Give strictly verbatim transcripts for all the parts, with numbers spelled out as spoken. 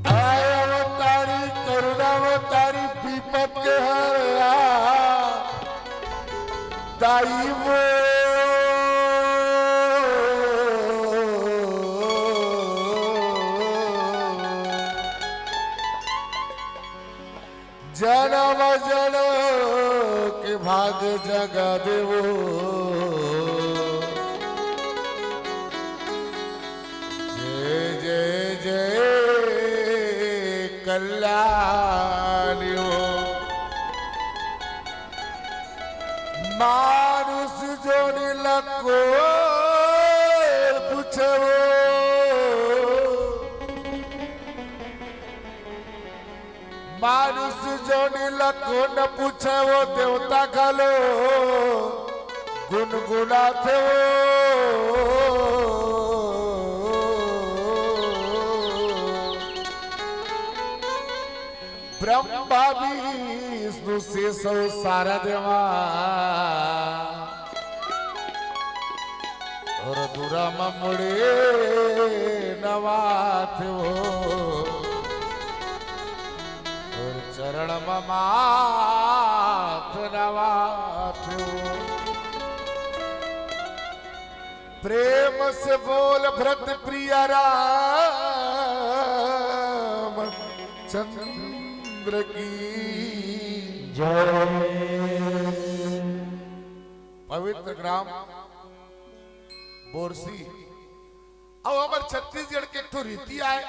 आय अवतारी, करुणावतारी, विपत के हरया, दाई वो। जनम जनम के भाग जगा देवो। जय जय जय कल्याणी हो। मानुष जोनी ला कोन पूछवो। मानुष जोनी ला कोन पूछवो, देवता घलो गुनगुनाथे वो। ब्रह्मा विष्णु शेष अउ सारा देवा, अउ दूरा म मुड़ी नवाथे वो, अउ चरण म माथ नवाथे वो। प्रेम से बोल भरत प्रिया राम चंद्र की जय। पवित्र ग्राम बोरसी। अब हमर छत्तीसगढ़ के एक ठो रीति आय,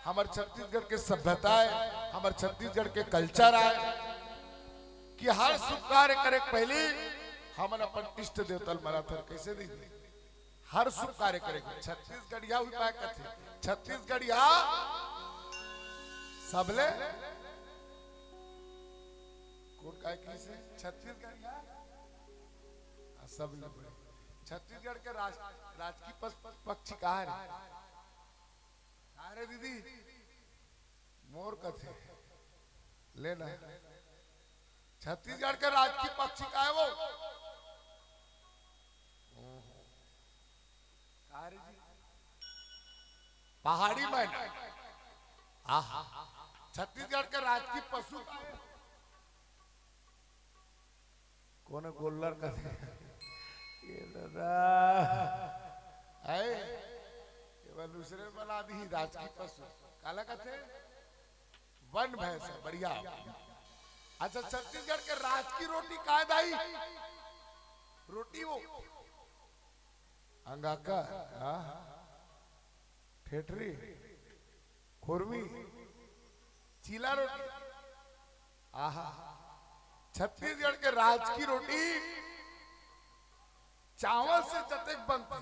हमर छत्तीसगढ़ के सभ्यता आय, हमर छत्तीसगढ़ के culture आय कि हर शुभ कार्य करे के पहली हमन अपन इष्ट देवता ल मनाथन। कैसे दीदी? हर शुभ कार्य करे के छत्तीसगढ़िया उपाय कथे। छत्तीसगढ़िया सबले, कोन काय कहिसे? छत्तीसगढ़िया, हाँ, सबले बड़े। छत्तीसगढ़ के राज, राजकीय पस-, पक्षी का हरे? का हरे दीदी? मोर कथे। ले ना। छत्तीसगढ़ के राजकीय पक्षी का हे वो? का रे जी? पहाड़ी मैना। आहा। छत्तीसगढ़ के राजकीय पशु का हे? कोन गोल्लर कथे? ये दादा। है? ये बार दूसरे बना दी राजकीय पशु। काला कथे? वन भैंसा, बढ़िया। अच्छा, छत्तीसगढ़ के राजकीय रोटी का हे दाई? रोटी वो अंगाकर, हाँ? ठेठरी, खुरमी, चीला रोटी। आहा, छत्तीसगढ़ के राजकीय रोटी चावल से जतेक बनथे,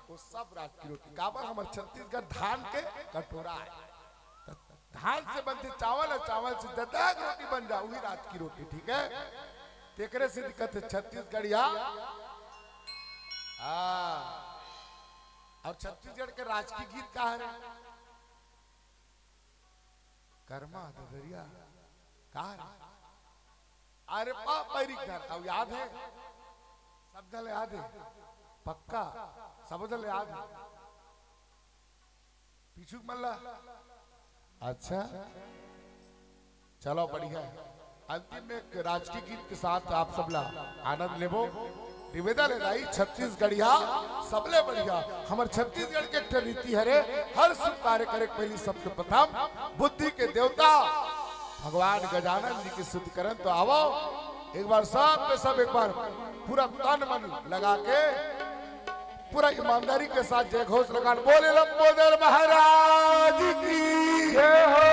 वो सब राजकीय रोटी। काबर हमर छत्तीसगढ़ धान के कटोरा हे। त धान से बनथे चावल, अउ चावल से जतेक रोटी बन जाय, वही राजकीय रोटी, ठीक हे? तेकरे से दिक्कत हे छत्तीसगढ़िया। हाँ। अउ छत्तीसगढ़ के राजकीय गीत का हरे? करमा ददरिया। का हरे? अरे पा पैरी घर, अउ याद हे? सब झन ल याद हे? पक्का? सब झन ल याद हे? पीछू के मन ला? अच्छा, चलो बढ़िया हे। अंतिम में एक राजकीय गीत के साथ आप सब ला आनंद लेबो। निवेदन हे दाई, छत्तीसगढ़िया सबले बढ़िया। हमर छत्तीसगढ़ के एक ठन रीति हरे, हर शुभ कार्य करे के पहिली सबके प्रथम बुद्धि के देवता भगवान गजानन जी के स्तुति करन। तो आवो, एक बार सब के सब एक बार पूरा तन मन लगा के पूरा ईमानदारी के साथ जय घोष लगान। बोले लंबोदर महाराज की जय हो।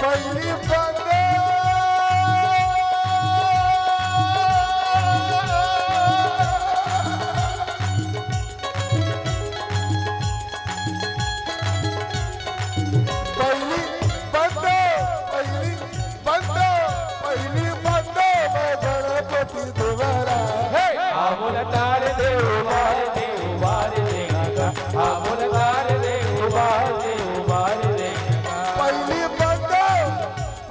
पहिली बंदे। पहिली बंदे, पहिली बंदे, पहिली बंदे में गणपति देवरा। हे! आमुल तार देव बार देव बार देगा। आमुल तार देव बार देव बार देगा। पहिली बंदे,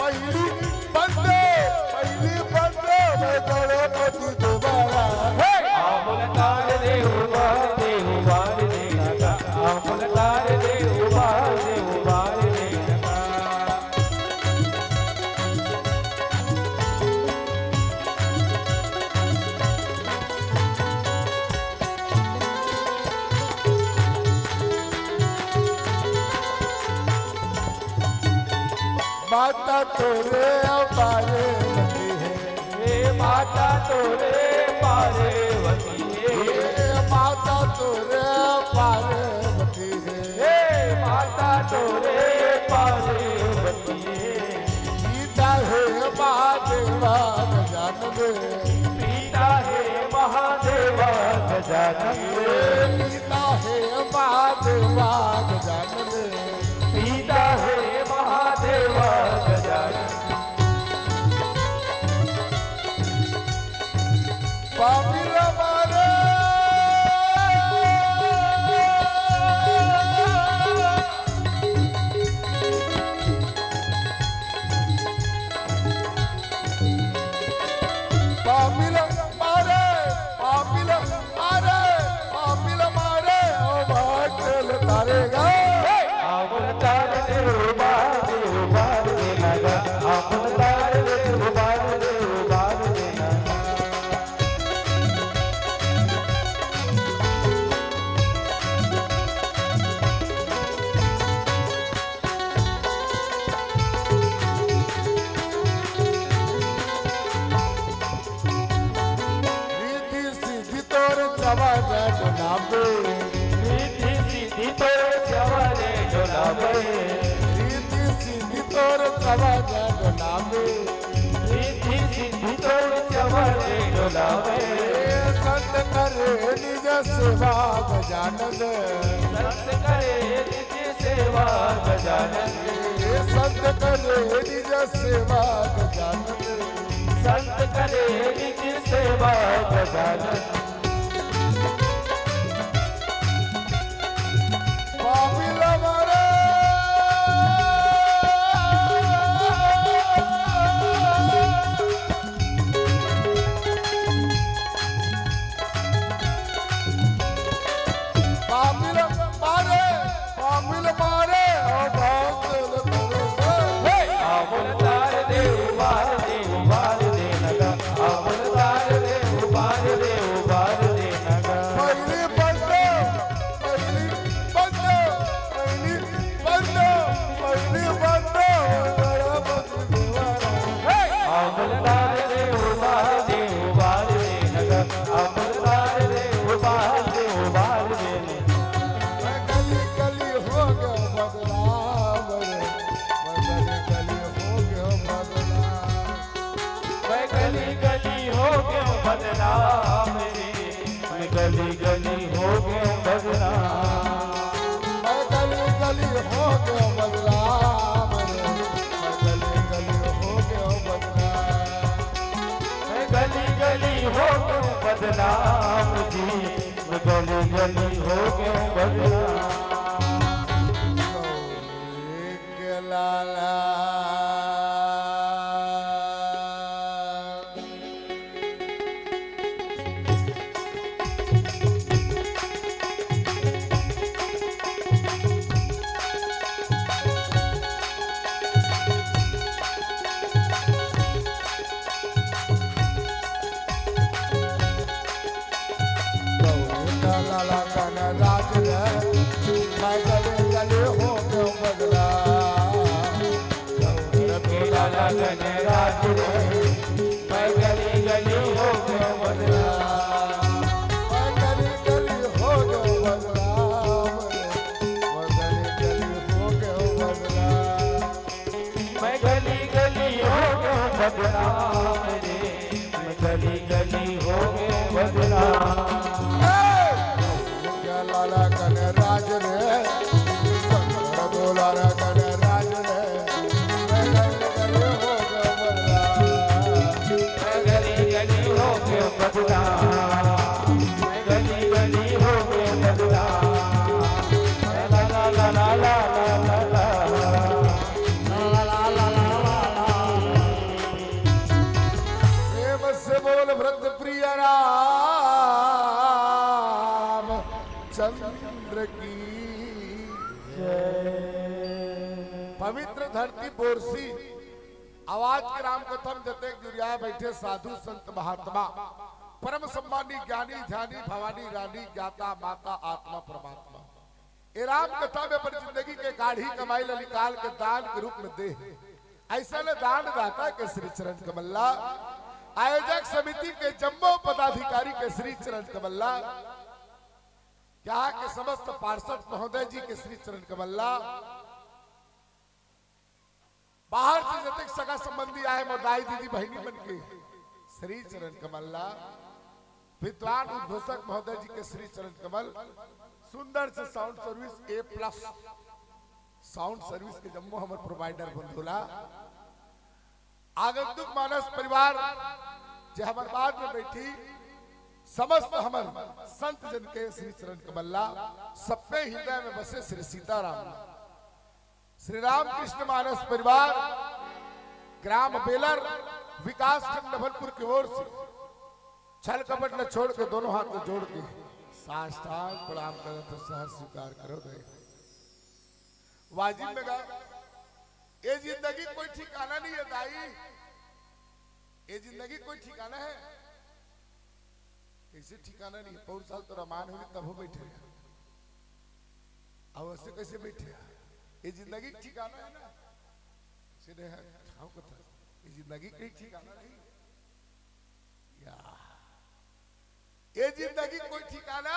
पहिली बंदे, पहिली बंदे में गणपति देवरा। हे! आमुल तार देव बार देव बार देगा। आमुल तार देव बार देव बार देगा। माता तोरे पार्वती हे। हे माता तोरे पार्वती हे। हे माता तोरे पार्वती हे। हे माता तोरे पार्वती हे। पिता हे महादेवा गजानन। पिता हे महादेवा गजानन। पिता हे महादेवा गजानन। पिता हे महादेवा गजानन। पापी रे मारे। पापी ल मारे, पापी ल मारे, पापी ल मारे, ओ भाग चल तारे गा। चवा जय डोलावे। रिद्धि सिद्धि तोर चवा रे डोलावे। रिद्धि सिद्धि तोर चवा जय डोलावे। रिद्धि सिद्धि तोर चवा रे डोलावे। संत करे निज सेवा गजानन। संत करे निज सेवा गजानन। संत करे निज सेवा गजानन। संत करे निज सेवा गजानन। पापी लमारे। पापी लमारे। पापी लमारे। अवतार दे, उबार दे, उबार दे नगा। अवतार दे, उबार दे, उबार दे नगा। पहिली बंदो, पहिली बंदो, पहिली बंदो, पहिली बंदो, बड़ा बंदो। अवतार दे, उबार दे, उबार दे नगा। अवतार दे, उबार दे, उबार दे नगा। मैं गली गली हो गयो बदनाम रे, मैं गली गली हो गयो बदनाम। मैं गली गली हो गयो बदनाम रे, मैं गली गली हो गयो बदनाम। मैं गली गली हो गयो बदनाम रे, मैं गली गली हो गयो बदनाम। मैं गली गली हो गयो बदनाम जी, मैं गली गली हो गयो बदनाम। गौरी के लाला। गौरी का लाला कन राज रे, मैं गली गली हो गयो बदनाम। गौरी का लाला कन राज रे, मैं गली गली हो गयो बदनाम। मैं गली गली हो गयो बदनाम रे, मैं गली गली हो गयो बदनाम। मैं गली गली हो गयो बदनाम रे, मैं गली गली हो गयो बदनाम। ए! क्या लाला कन राज रे, शंकर दुलारा कन राज रे, मैं गली गली हो गयो बदनाम। मैं गली गली हो गयो बदनाम, मैं गली गली हो गयो बदनाम। ला ला ला ला। प्रेम से बोल व्रत प्रिय राम चंद्र की जय। पवित्र धरती बोरसी, अउ आज के राम कथा म जतेक जुरिया बैठे साधु संत महात्मा, परम सम्मानी ज्ञानी ध्यानी भवानी रानी ज्ञाता माता आत्मा परमात्मा, ए राम कथा में अपन जिंदगी के गाढ़ी कमाई ला निकाल के दान के रूप में दे। अइसने दान दाता के श्री चरण कमल ला, आयोजक समिति के जम्मो पदाधिकारी के श्री चरण कमल ला, यहाँ के समस्त पार्षद महोदय जी के श्री चरण कमल ला, बाहर से जतेक सगा संबंधी आए, मोर दाई दीदी बहिनी मन के श्री चरण कमल ला, विद्वान उद्घोषक महोदय जी के श्री चरण कमल, सुंदर से sound service A plus sound service के जम्मो हमर provider बंधु ला, आगंतुक मानस परिवार जे हमर बाद में बैठी, समस्त हमर संत जन के श्री चरण कमल ला, सबके हृदय में बसे श्री सीताराम ला। श्री रामकृष्ण मानस परिवार, ग्राम बेलर, विकास खंड नवलपुर की ओर से छल कपट न छोड़ के दोनों हाथ में जोड़ के साष्टांग प्रणाम करत हो, सहर्ष स्वीकार करो दे। वाजिब में गा, ये जिंदगी कोई ठिकाना नहीं है दाई, ये जिंदगी कोई ठिकाना है? कैसे ठिकाना नहीं? पौर साल तो रामायण होगी तब हो बैठे हैं। अब ऐसे कैसे बैठे हैं? ये जिंदगी का ठिकाना है ना? ऐसे नहीं है, ठाव कथा। ये जिंदगी का ठिकाना नहीं। या। ये जिंदगी कोई ठिकाना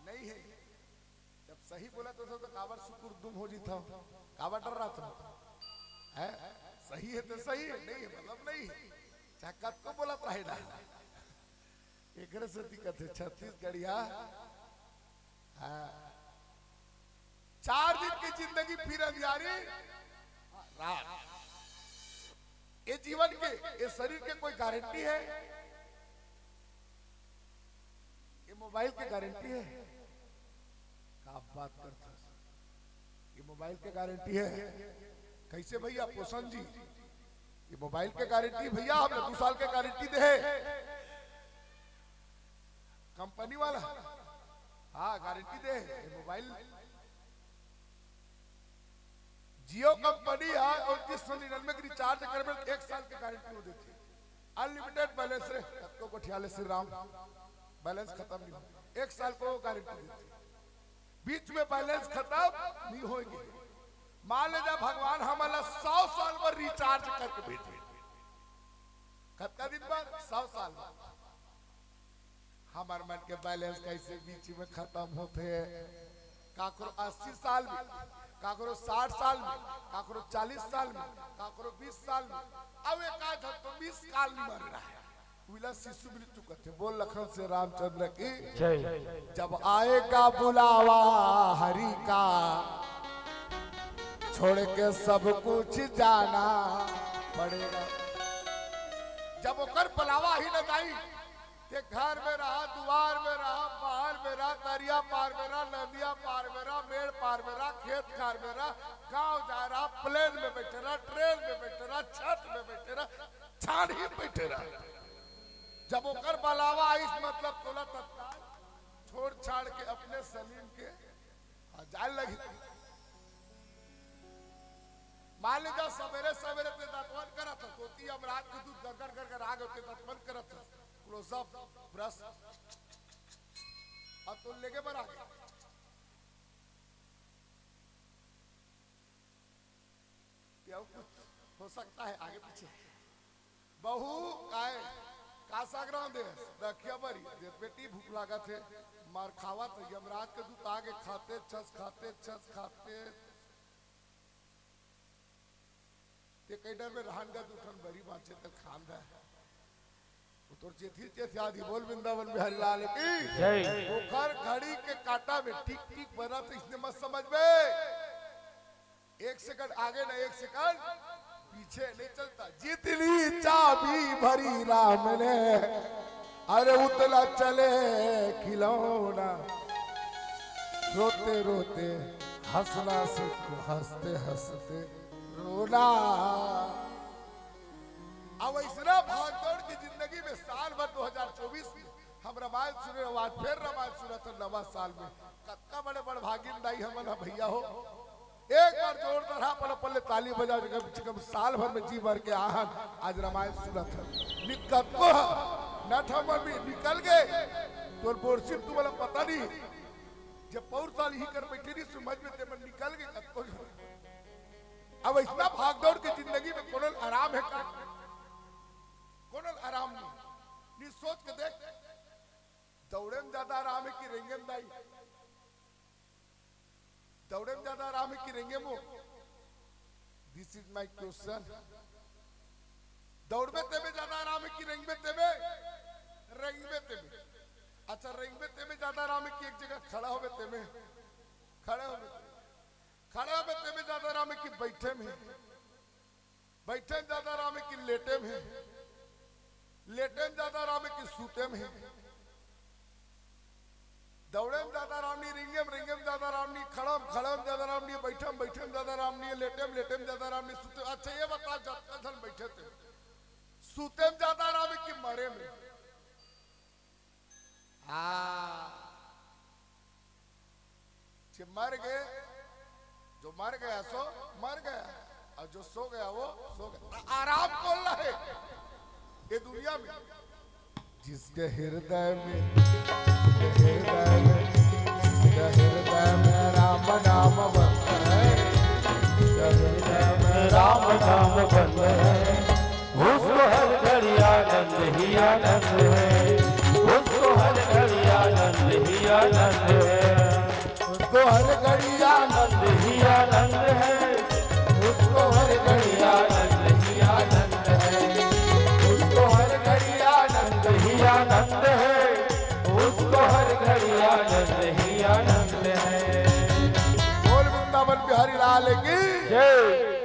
नहीं है। जब सही बोला तो, तो काबर सुकुर दुम हो जीता हो, काबर डर रहा था है? सही है तो सही है, नहीं है मतलब नहीं है, चाहे कतको बोलत रहे ना। एकरे सेती कथे छत्तीसगढ़िया। हाँ। चार दिन की जिंदगी फिर अंधियारी रात। ये जीवन के, ये शरीर के कोई गारंटी है? ये मोबाइल के गारंटी है? का बात करता है? ये मोबाइल के गारंटी है? कैसे भैया पोषण जी, ये मोबाइल के गारंटी भैया, हमने दो साल के गारंटी दे है कंपनी वाला। हाँ, गारंटी दे है ये मोबाइल। जियो कंपनी है, उनतीस सौ निन्यानवे के रिचार्ज करबे, एक साल के गारंटी वो देथे। अनलिमिटेड बैलेंस रे, कतको गोठिया ले श्री राम, बैलेंस खत्म नहीं हो, एक साल को गारंटी देथे। बीच में बैलेंस खत्म नहीं होएगी। मान ले जा भगवान हमन ला सौ साल बर रिचार्ज करके भेजे, कतका दिन बाद? सौ साल बाद। हमर मन के बैलेंस कैसे बीच में खत्म होथे? काकरो अस्सी साल में, काकरो साठ साल में, काकरो चालीस साल में, काकरो बीस साल में, अब एक आध तो बीस साल में मर रहा है। विला शिशु मृत्यु कथे। बोल लखन से रामचंद्र की। जय। जब आएगा बुलावा हरि का, छोड़ के सब कुछ जाना पड़ेगा। जब ओकर बुलावा ही न जाई, ते घर में रहा, दुआर में रहा, बाहर में रहा, दरिया पार में रहा, नदिया पार में रहा, मेड़ पार में रहा, खेत खार में रहा, गांव जा रहा, प्लेन में बैठे रहा, ट्रेन में बैठे रहा, छत में बैठे रहा, छान ही बैठे रहा। जब ओकर बुलावा आइस, मतलब तोला तत्काल छोड़ छाड़ के अपने सलीम के, हाँ, जाए लगी। मान लीजा सवेरे सवेरे ते दतवन करत हस, तोती यमराज के दूत गरगर गरगर आ गए, ते दतवन करत हस, क्लोजअप, ब्रश, अब तो लेके बर आ गए। ते अउ कुछ हो सकता है आगे पीछे। बहू काय का सागराम दे दखिया बरी दे बेटी भूख लागत है, मार खावत है, यमराज के दूत आगे खाते छस, खाते छस, खाते। ते कई डर में रहन गा, दू ठन बरी बांचे त खान दा। वो तोर चेथी चेथी आदि बोल वृंदावन बिहारी लाल की। जय। ओखर घड़ी के काटा में टिक टिक बना तो इसने मत समझ में। एक सेकंड आगे ना, एक सेकंड पीछे नहीं चलता। जितनी चाबी भरी राम ने, अरे उतना चले खिलौना। रोते रोते हंसना सीखो, हंसते हंसते रोना। अब ऐसना भागदौड़ की जिंदगी में साल भर दो हज़ार चउबीस में हम रामायण सुने, आज फिर रामायण सुनत हन नवा साल में। कतका बड़े बड़भागिन दाई हमन ह भैया हो। एक बार जोरदार अपन अपन ले ताली बजाओ, कम से कम साल भर में जी भर के आहन, आज रामायण सुनत हन। निकतको ह, नठ हमर भी निकल गए, तोर बोरसिम तुमला पता नहीं, जब पौर साल ही कर बैठे नहीं समझ में, ते मन निकल गए कतको झन। अब ऐसना भागदौड़ के जिंदगी में कोनो ल आराम है का? कोनो ल आराम नहीं। नहीं सोच के देख, दौड़े में ज्यादा आराम है कि रेंगे में दाई? दौड़े में ज्यादा आराम है कि रेंगे में? This is my question। दौड़बे तेमे ज्यादा आराम है कि रेंगबे तेमे? रेंगबे तेमे। अच्छा, रेंगबे तेमे ज्यादा आराम है कि एक जगह खड़ा होबे तेमे? खड़े होबे तेमे। खड़े होबे तेमे ज्यादा आराम है कि बैठे में? बैठे में ज्यादा आराम है कि लेटे में? लेटे में ज्यादा आराम है कि सूते में? दौड़े में ज्यादा आराम नहीं, रेंगे में, रेंगे में ज्यादा आराम नहीं, खड़ा में, खड़ा में ज्यादा आराम नहीं, बैठे में, बैठे में ज्यादा आराम नहीं, लेटे में, लेटे में ज्यादा आराम नहीं, सूते। अच्छा ये बता, जब तक बैठे थे, सूते में ज्यादा आराम है कि मरे में? हाँ, जो मर गए, जो मर गया सो मर गया, और जो सो गया वो सो गया। आ-, आराम कौन ला है ये दुनिया में? जिसके हृदय में, जिसके हृदय में, जिसके हृदय में राम नाम बंद है, जिसके हृदय में राम नाम बंद है, उसको हर घड़ी आनंद ही आनंद है, उसको की। जय।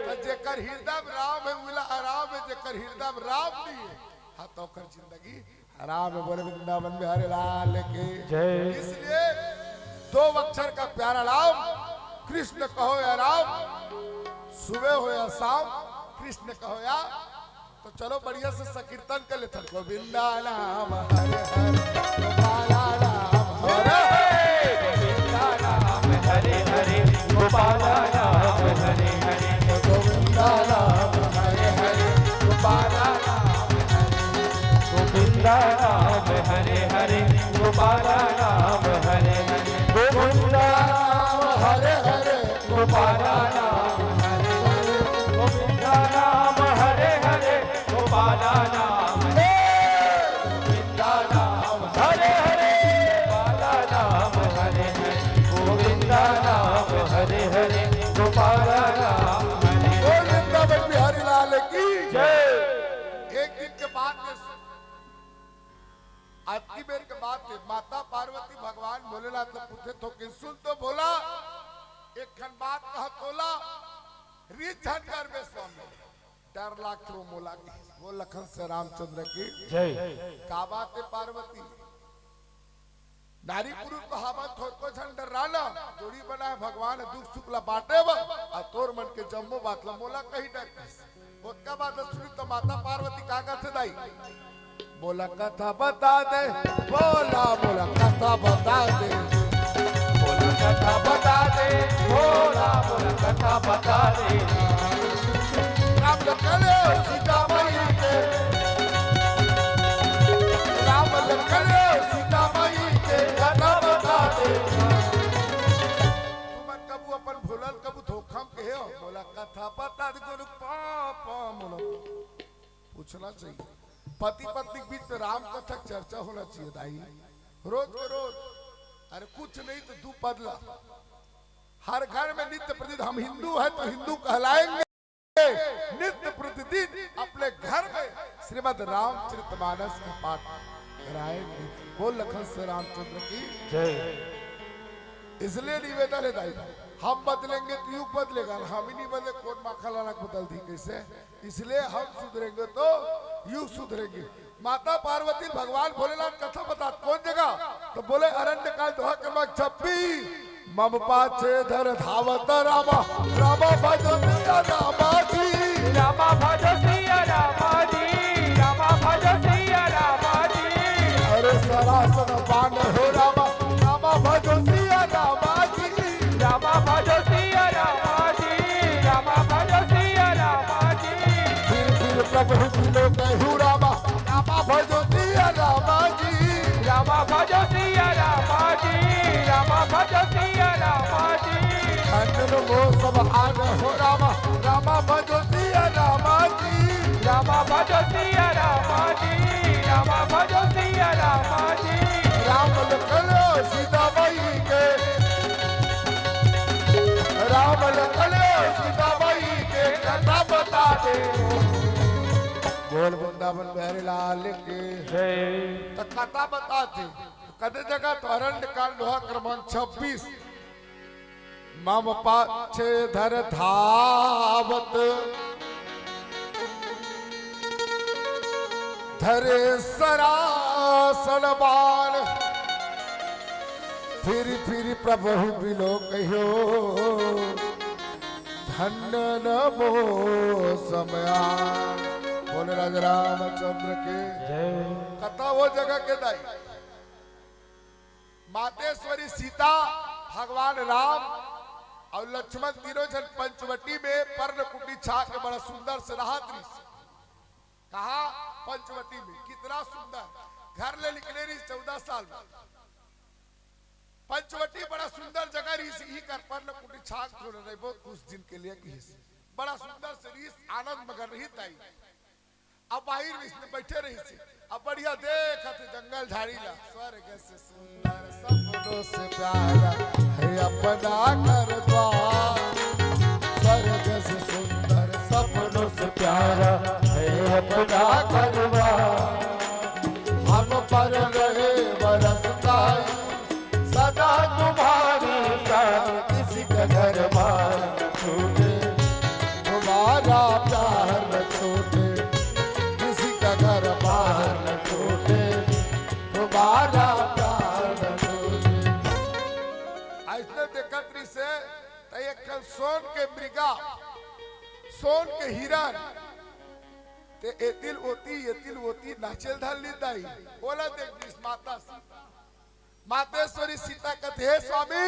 त जेकर हृदय में राम हे, उला आराम हे, जेकर हृदय में राम नहीं हे, हाँ, त ओकर जिंदगी हराम हे। बोल वृंदावन बिहारी लाल की। जय। इसलिए दो अक्षर का प्यारा नाम कृष्ण कहो या राम, सुबह हो या शाम कृष्ण कहो या। तो चलो बढ़िया से संकीर्तन कर लेथन। गोविंदा नाम हरे हरे, गोपाला नाम हरे हरे। गोविंदा नाम हरे हरे, गोपाला नाम हरे हरे। गोविंदा नाम हरे हरे, गोपाला नाम हरे। गोविंदा नाम हरे हरे, गोपाला नाम हरे हरे। गोविंदा नाम हरे हरे, गोपाला नाम हरे हरे। गोविंदा नाम हरे हरे, गोपाला नाम हरे। गोविंदा नाम हरे हरे, गोपाला नाम हरे हरे। गोविंदा नाम हरे हरे, गोपाला नाम हरे। बोल वृंदावन बिहारी लाल की। जय। एक दिन के बाद में, अतकी बेर के बात हे, माता पार्वती भगवान भोलेनाथ ल पूछे, थोकिन सुन तो भोला, एक ठन बात कहा तोला, रीझ झन करबे स्वामी, डर लागथे वो मोला के। वो लखन से रामचंद्र की। जय। का बात हे पार्वती, नारी पुरुष तो हमन थोरको झन डर्रान, जोड़ी बनाए भगवान दुख सुख ला बांटे बर, अउ तोर मन के जम्मो बात ला मोला कही डर। ओतका बात ला सुनी त माता पार्वती का कथे दाई, मोला कथा बता दे, भोला मोला कथा बता दे। मोला कथा बता दे, भोला मोला कथा बता दे। राम लखन सीता माई के, राम लखन सीता माई के कथा बता दे। तुमन कभू अपन भूलल, कभू धोखा म कहे हो, मोला कथा बता दे, गुरु पापा मोला पूछना चाहिए। पति पत्नी के बीच में राम कथा के चर्चा होना चाहिए दाई, रोज के रोज। अरे कुछ नहीं तो दू पद ला। हर घर में नित्य प्रतिदिन, हम हिंदू हैं तो हिंदू कहलाएंगे, नित्य प्रतिदिन अपने घर में श्रीमद रामचरितमानस का पाठ कराएंगे। बोल लखन से रामचंद्र की। जय। इसलिए निवेदन हे दाई, हम बदलेंगे तो युग बदलेगा, हम ही नहीं बदले, कोन माखा लाना के बदल दी, कैसे? इसलिए हम सुधरेंगे तो युग सुधरेंगे। माता पार्वती भगवान भोलेनाथ कथा बतात, कोन जगह? तो बोले अरण्य कांड दोहा क्रमांक छब्बीस, मम पाछे धर धावत रामा, रामा भजो सिया रामा जी। रामा भजो सिया रामा जी, रामा भजो सिया रामा जी। अरे सरासन बाण हो रामा, रामा भजो सिया रामा जी। रामा भजो सिया रामा जी, रामा भजो सिया रामा जी। फिर फिर प्रभु बिलोकहु रामा, रामा भजो सिया रामा जी। रामा भजो सिया रामा जी, रामा भजो सिया रामा जी। अंजन मोह सब आन हो रामा, रामा भजो सिया रामा जी। रामा भजो सिया रामा जी, रामा भजो सिया रामा जी। राम लखन सीता माई के, राम लखन सीता माई के कथा बता दे। बोल वृंदावन बिहारी लाल की। जय। त कथा बतात हे, कते जगह तो अरण्य कांड दोहा क्रमांक छब्बीस, मम पाछे धर धावत धरे सरासन बाण, फिरि फिरि प्रभु बिलोकहु धन्य न मोह समयान। बोल राजा रामचंद्र के। जय। कथा वो जगह के दाई, मातेश्वरी सीता, भगवान राम अउ लक्ष्मण तीनों झन पंचवटी में पर्णकुटी छा के बड़ा सुंदर से रहत रहिस। कहा? पंचवटी में। कितना सुंदर। घर ले निकले रहिस चौदह साल में। पंचवटी बड़ा सुंदर जगह रहिस, इही कर पर्णकुटी छा के थोड़ा रहिबो कुछ दिन के लिए किहिस। बड़ा सुंदर से रहिस, आनंद मगन रहिस दाई। अब बाहिर में इसने बैठे रहिस हे। अब बढ़िया देखत हे जंगल झाड़ी ला। स्वर्ग से सुंदर सपनों से प्यारा है अपना घर द्वार। स्वर्ग से सुंदर सपनों से प्यारा है अपना घर द्वार। हम पर रहे बरसता सदा तुम्हारी शान, किसी का घर बार छूट घर बार न टूटे, तुम्हारा प्यार न टूटे। अइसने देखत रहिसे, त एक ठन सोन के मृगा, सोन के हिरन, ते एतिल ओती, एतिल ओती नाचेल धर ली दाई। ओला देख दिस माता सीता। मातेश्वरी सीता कथे, "हे स्वामी,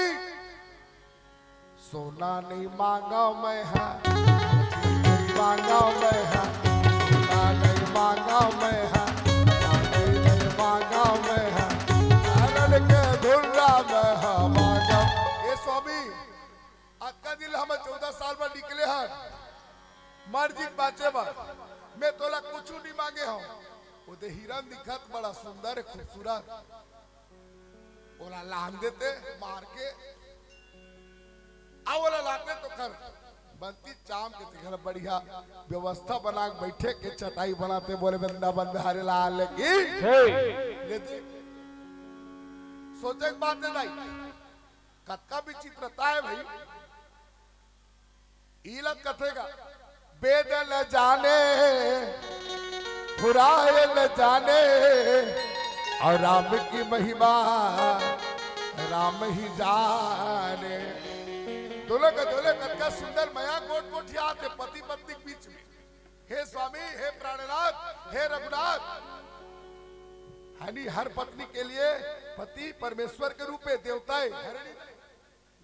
सोना नहीं मांगा मैं हा, नहीं मांगा मैं हा, सोना नहीं मांगा मैं हा, चांदी नहीं मांगा मैं हा, आनंद के धुर्रा मैं हा मांगा।" हे स्वामी, अतका दिन हम चौदह साल बर निकले हन, मर जी बाँचे बर, मैं तोला कुछु नहीं मांगे हूँ। ओदे हिरन दिखत बड़ा सुंदर है, खूबसूरत। ओला लान देते मार के, आ ओला लाते तो कर बनती चाम के तेखर बढ़िया व्यवस्था बना के बैठे के चटाई बनाते, बोले वृंदावन बिहारी लाल की। लेते सोचे के बात है दाई, कतका विचित्रता है भाई। इला कथेगा, वेद न जाने, पुराण न जाने, और राम की महिमा राम ही जाने। दोनों का दोनों कतका सुंदर मया गोठ गोठियाथे पति पत्नी के बीच में। हे स्वामी, हे प्राणनाथ, हे रघुनाथ, हनी हर पत्नी के लिए पति परमेश्वर के रूप में देवता है। हरणी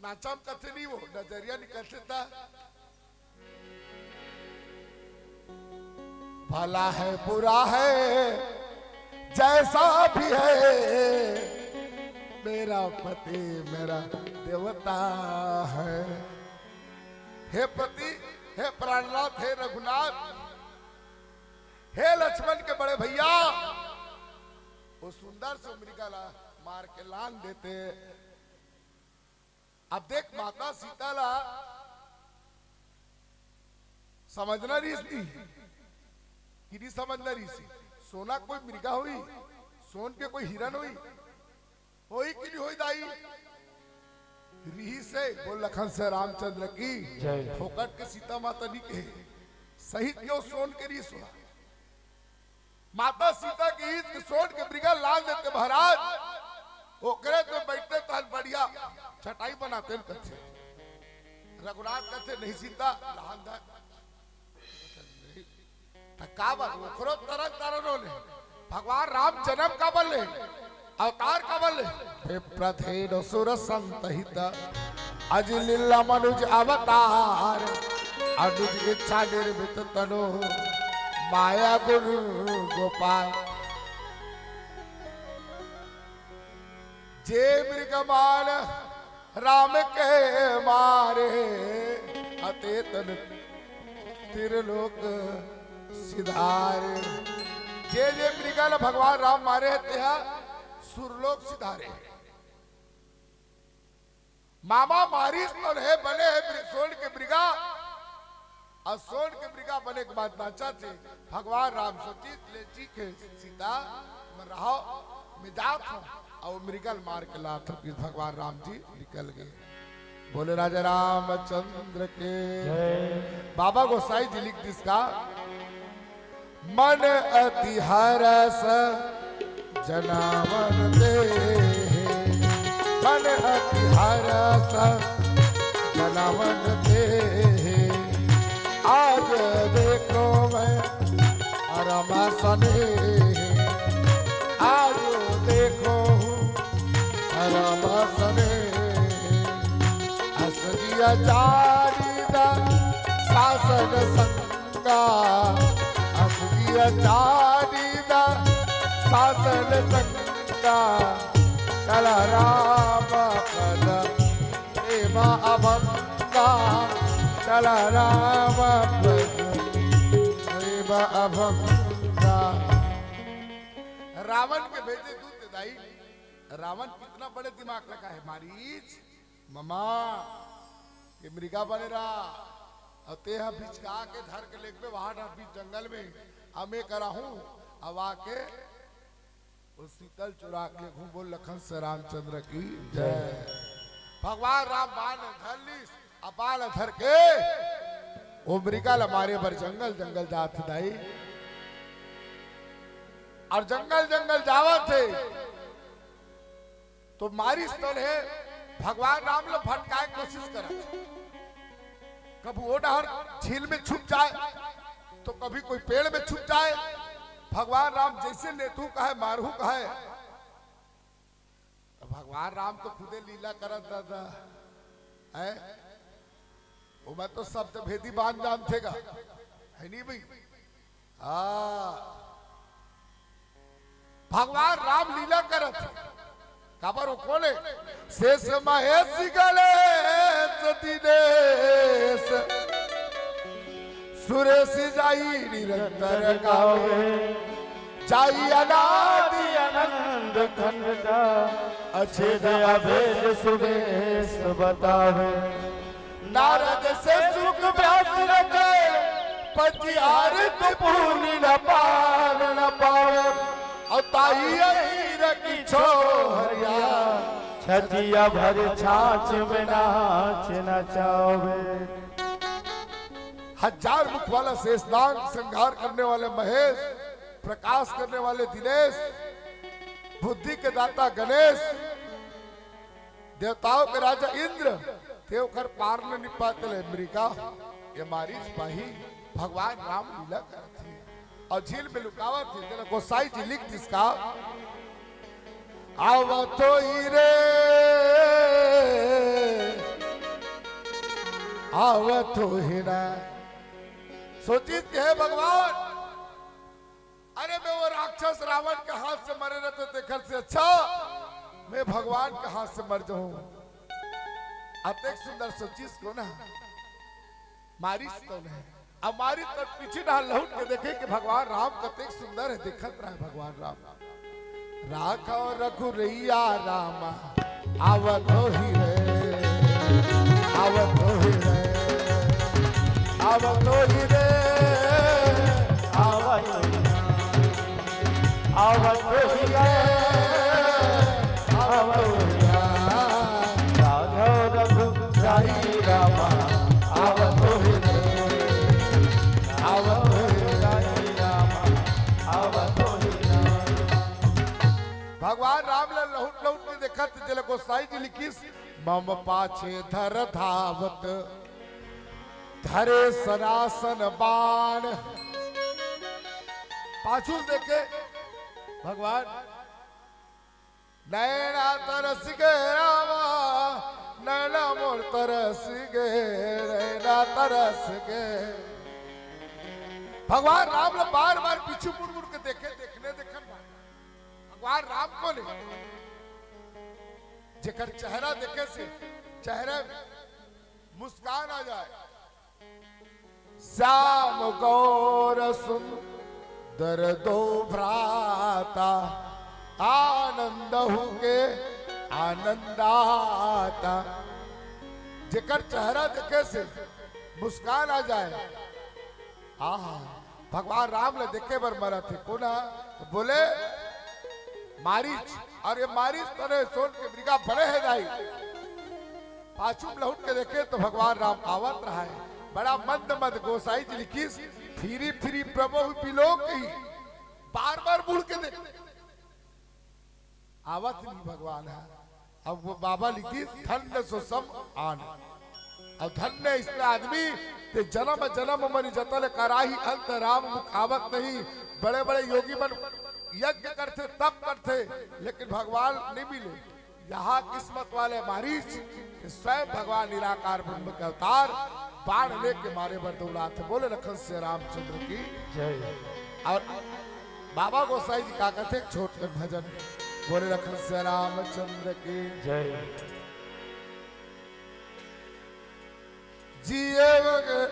नाचम कथे नहीं वो, नजरिया निकलते था। भला है, बुरा है, जैसा भी है, मेरा पति मेरा देवता है। हे पति, हे प्राणनाथ, हे रघुनाथ, हे लक्ष्मण के बड़े भैया, वो सुंदर से मृगा ला मार के लान देते। अब देख, माता सीता ला समझना रहिस नहीं कि नहीं समझना रहिस। सोना कोई मृगा होई, सोन के कोई हिरन होई, होई कि नहीं होई दाई? रिहिस हे। बोल लखन से रामचंद्र की जय। फोकट के सीता माता नहीं कहे, सही क्यों सोन के रिहिस होई। माता सीता के ईज के सोन के मृगा लान देते महाराज, ओकरे तो बैठते तहन बढ़िया चटाई बनाते न कथे। रघुनाथ कथे, "नहीं सीता, लान दे।" त काबर ओकरो तरन तरन होले, भगवान राम जन्म काबर ले, अवतार काबर ले? विप्रधेनु सुर संतहित, अजि लीला मनुज अवतार, अनुज इच्छा निर्मित तनु, माया गुण गोपाल। जे मृगमान राम के मारे, अते तन तिरलोक सिधारे। जे जे मृगा ल भगवान राम मारे हे, तेहा सुरलोक सिधारे। मामा मारिस तो हे बने हे मृ-, सोन के मृगा, अउ सोन के मृगा बने के बाद नाचा थे। भगवान राम सोचिस ले जी के सीता, मैं रहो, मैं जात हूँ, अउ मृगा ल मार के लात हूँ कि भगवान राम जी निकल गए। बोले राजा रामचंद्र के जय। बाबा गोसाई जी लिख दिस का, मन अति हरस जनावन देहे, मन अति हरस जनावन देहे। आज देखो मैं अरमा सनेह, आज देखो हूँ अरमा सनेह। अस जिया चारी दा सासन संग संगा, अस जिया चारी दा सासन संगा, चला राम पद प्रेम अभंगा, चला राम पद प्रेम अभंगा। रावण के भेजे दूत दाई, रावण कितना बड़े दिमाग लगा है, मारीच ममा, ये मृगा बने रहा, अउ तेहा बिचका के धर के लेगबे वहां ना बीच जंगल में, अमे करा हूं, अउ आके वो सीता ल चुरा के लेगहूं। बोल लखन से रामचंद्र की जय। भगवान राम बाण धर लीस, अउ बाण धर के वो मृगा ल मारे बर जंगल जंगल जात दाई। अउ जंगल जंगल जावत हे, तो मारिच तोन हे भगवान राम ल भटकाय कोशिश करत हे। कभू ओ डहर झील में छुप जाय, तो कभू कोई पेड़ में छुप जाय। भगवान राम जइसे लेथू कहय, मारहू कहय, त भगवान राम तो खुदे लीला करत दादा, हैं? ओमा तो शब्द भेदी बान जानथे गा, हे नहीं भई? हाँ, भगवान राम लीला करत हे। काबर ओ कोन हे? शेष महेश गणेश दिनेश, सुरेश जाई निरंतर गावे। जाई अनादि अनंत खंड का, अछेद अभेद सुरेश बतावे। नारद से शुक व्यास रचे, पति आरत पूर्ण न पार न पावे। अउ ताही अहीर की छोहरिया, छतिया भर छाछ में नाच नचावे। हजार मुख वाला शेषनाग, संहार करने वाले महेश, प्रकाश करने वाले दिनेश, बुद्धि के दाता गणेश, देवताओं के राजा इंद्र, ते ओकर पार न निपात ले मृगा, ये मारिच पाही, भगवान राम लीला करत हे। अउ झील में लुकावत हे, तेला गोसाई जी लिख दिस का, आवत होही रे, आवत होही ना। सोचिस के हे भगवान, अरे मैं वो राक्षस रावण के हाथ से मरे रहते तेखर से अच्छा मैं भगवान के हाथ से मर जाऊं। अतेक सुंदर सोचिस कोन हे? मारिच तोन हे। अब मारिच तोन पीछे डहर लहुट के देखे कि भगवान राम कतेक सुंदर हे, देखत रहे भगवान राम। राघव रघुरैया राम आवत होही रे, आवत होही रे, आवत होही रे, आवत होही रे, आवत होही रे, आवत होही रे। राघव रघुराई रामा, आवत होही रे, आवत होही रे, रामा, आवत होही रे। भगवान राम ल लहुट लहुट के देखत, जेला गोसाई जी लिखिस, मम पाछे धर धावत, धरे सनासन बाण। पाछू देखे भगवान, नैना तरस गे रामा, नैना मोर तरस गे, नैना तरस गे। भगवान राम ल बार बार पीछू मुड़ मुड़ के देखे, देखने देखन भगवान राम कोन हे? जेकर चेहरा देखे से चेहरा में मुस्कान आ जाय। श्याम गौर सुंदर दो भ्राता, आनंद हुके आनंदाता। जेकर चेहरा देखे से मुस्कान आ जाय। आहा, भगवान राम ल देखे बर मरत हे। कोन हे? तो बोले, मारिच। अउ ये मारिच तोन हे सोन के मृगा बने हे दाई। पाछू में लहुट के देखे तो भगवान राम आवत रहे। बड़ा मंद मंद गोसाई जी लिखिस, फिरी फिरी प्रभु बिलोकही। बार बार मुड़ के देख, आवत नहीं भगवान हे। अब वो बाबा लिखिस, धन्य सो सम आन। अउ धन्य अइसने आदमी, ते जनम जनम मरि जतन कराही अंत, राम मुख आवत नहीं। बड़े बड़े योगी मन यज्ञ करथे, तप करथे, लेकिन भगवान नहीं मिले। यहाँ किस्मत वाले मारिच के स्वयं भगवान निराकार ब्रह्म के अवतार, बाण लेके मारे बर दौड़ात हे। बोले लखन सिया रामचंद्र की जय। अउ बाबा गोसाई जी का कथे, छोट कन भजन। बोले लखन सिया रामचंद्र की जय। जिए लगे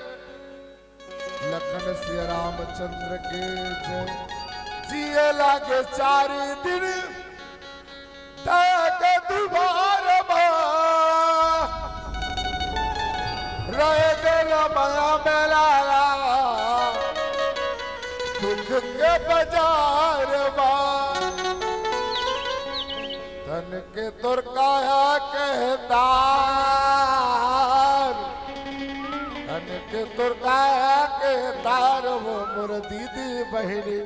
लखन सिया रामचंद्र के जय। जिए लागे चारि दिन तक दुबार बा। रह गए रमया मेला दुख के बाजार बा। तन के तोर काया के तार, तन के तोर काया के तार, वो मोर दीदी बहिनी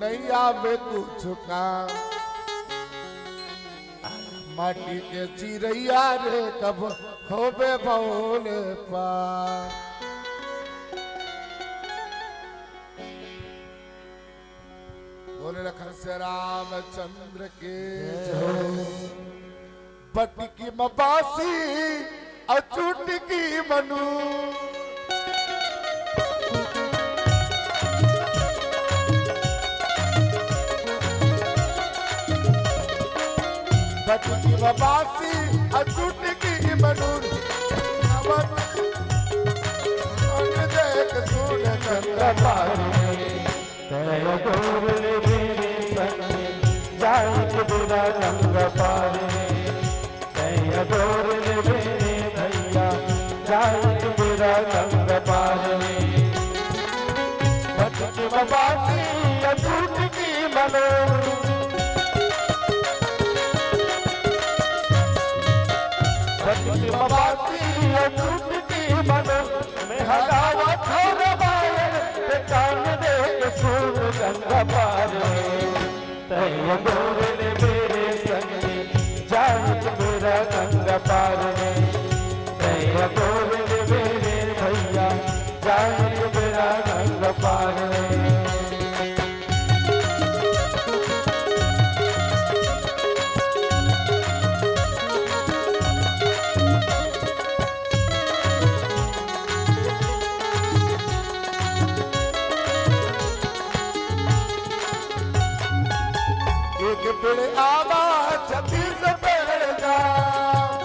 नइ आवे कुछु काम। माटी के चिरइया रे, कब होबे भोले पार। बोले लखन से रामचंद्र के जय। बटकी म बासी अउ चुटकी म नून। बटकी म बासी अउ चुटकी म नून। अब मन देख सुन गंगा पार में। तैं अगोर लेबे रे संगी, जाए के बेरा गंगा पार में। तैं अगोर लेबे रे भैया, जाए के बेरा गंगा पार में। बटकी म बासी अउ चुटकी म नून। बटकी म बासी अउ चुटकी म नून। मैं ह गावत हँव रामायण, तैं कान दे के सुन गंगा पार में। तैं अगोर लेबे रे संगी, जाए के बेरा गंगा पार में। तैं अगोर लेबे रे भैया, जाए के बेरा गंगा पार में। एक पेड़ आमा, छत्तीस पेड़ जाम।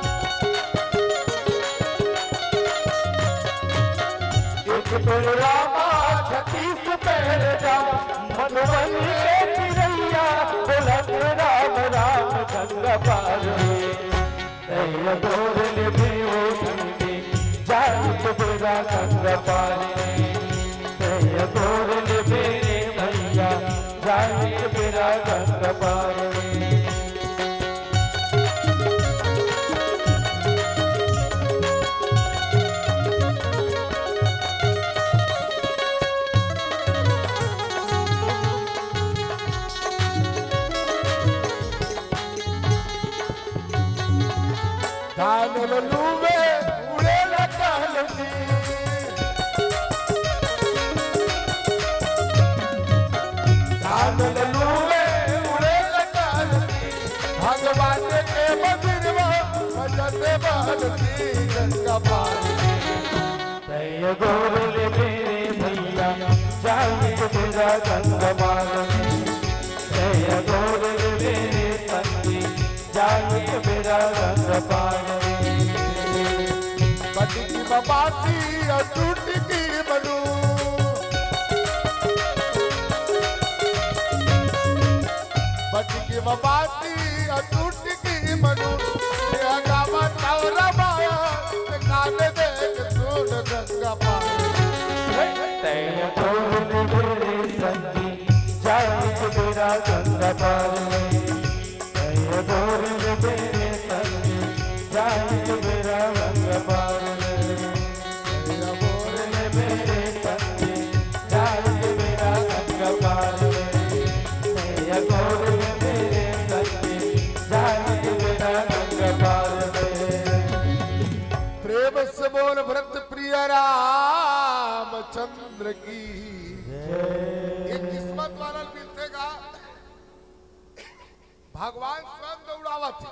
एक पेड़ आमा, छत्तीस पेड़ जाम। मधुबनी के चिरैया बोलत राम राम गंगा पार में। तैं अगोर लेबे ओ संगी, जाए के बेरा गंगा पार में। तैं अगोर लेबे रे भैया, जाए के बेरा गंगा पार में। धान ल लूवे उड़े ल कहल जी। धान ल लूवे उड़े ल कहल जी। भगवान के मंदिरवा बजत बहल जी गंगा पार। तैं अगोर लेबे रे भैया, जाए के बेरा गंगा पार में। तैं अगोर लेबे रे संगी, जाए के बेरा गंगा पार में। बटकी म बासी अउ चुटकी म नून। बटकी म बासी अउ चुटकी म नून। ये गावत हँव रामायण, तैं कान दे के सुन गंगा पार। तैं अगोर लेबे रे संगी, जाए के बेरा गंगा पार में। तैं अगोर लेबे रे संगी, जाए के बेरा गंगा पार में। तैं अगोर लेबे रे संगी, जाए के बेरा गंगा पार में। तैं अगोर लेबे रे संगी, जाए के बेरा गंगा पार में। प्रेम से बोल व्रत प्रिय रामचंद्र की। ये किस्मत वाला मिलथे गा। भगवान स्वयं दौड़ावत हे।